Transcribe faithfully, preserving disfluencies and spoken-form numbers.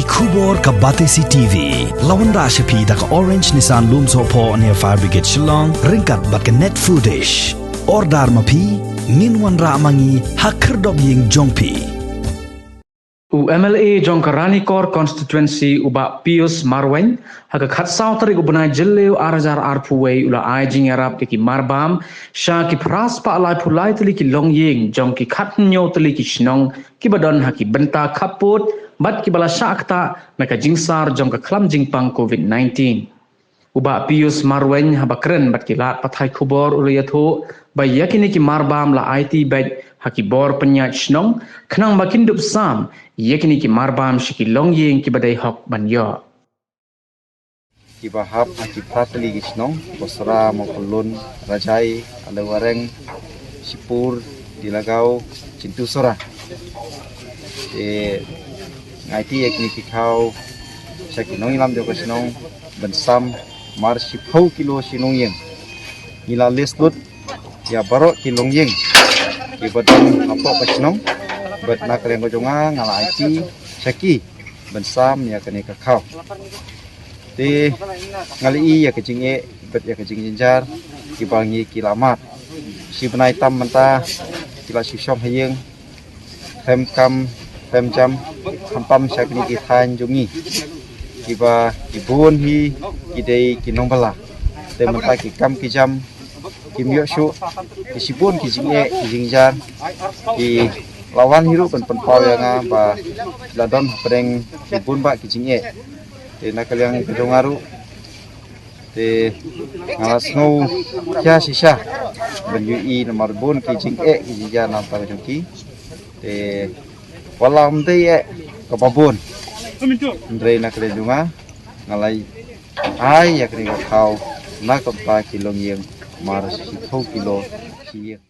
Khubor ka Batesi T V la wanrah sha phi da ka Orange Nissan Lumsohphoh near Fire Brigade Shillong ryngkat bad ka Net Foodish. Order ma phi, ngin wanrah ma ngi ha khyrdop ïing jong phi. U M L A jong ka Ranikor Constituency u Bah Pius Marwein, ha ka khatsaw tarik u bnai Jylliew arhajar arphew wei u la ai jingïarap da ki marbam sha ki phra spah laiphew lai tylli ki longïing jong ki khathynñiew tylli ki shnong kiba don ha ki bynta khappud bad kiba la shah ktah na ka jingsar jong ka khlam jingpang covid nineteen. U Bah Pius Marwein haba kren bad ki lad pathai khubor u la ïathuh ba ïa kine ki marbam la aiti beit ha ki bor pynïaid shnong khnang ba kin dup sam ïa kine ki marbam sha ki longïing kiba dei hok ban ïoh. Kiba hap ha ki phra tylli ki shnong, Bosra, Mawphanlun, Rajai, Alewareng, Shipur, Dilagaw, Chintusora. Te nga aiti ïa kine ki khaw sha ki nongïalam jong ka shnong ban sam mar shiphew kilo shi longïing. Ngi la list lut ïa baroh ki longïing kiba don hapoh ka shnong bad na ka liang ka jong nga nga la aiti sha ki ban sam ïa kane ka khaw. Te nga la ïohi ïa ka jingeh bad ïa ka jingjynjar kiba ngi ki la mad. Shi bnai tam mynta ki la shu shong ha ïing, khlem kam khlem jam, khamtam sha kine ki thaiñ jong ngi kiba ki bun hi ki dei ki nongbylla. Te mynta ki kam ki jam kim ïoh shuh, ki shibun ki jingeh ki jingjar ki la wan hi ruh ban pynpaw ïa nga ba la don hapdeng ki bun bah ki jingeh. Te na ka liang ka jong nga ruh te nga la sngew khia shisha ban ïohi namar bun ki jingeh ki jingjar na ka bynta jong ki. Te wat la ym dei eh kaba bun, hynrei na ka liang jong nga nga la ai ïa kane ka khaw na ka bynta ki longïing mar shiphew kilo shi ïing.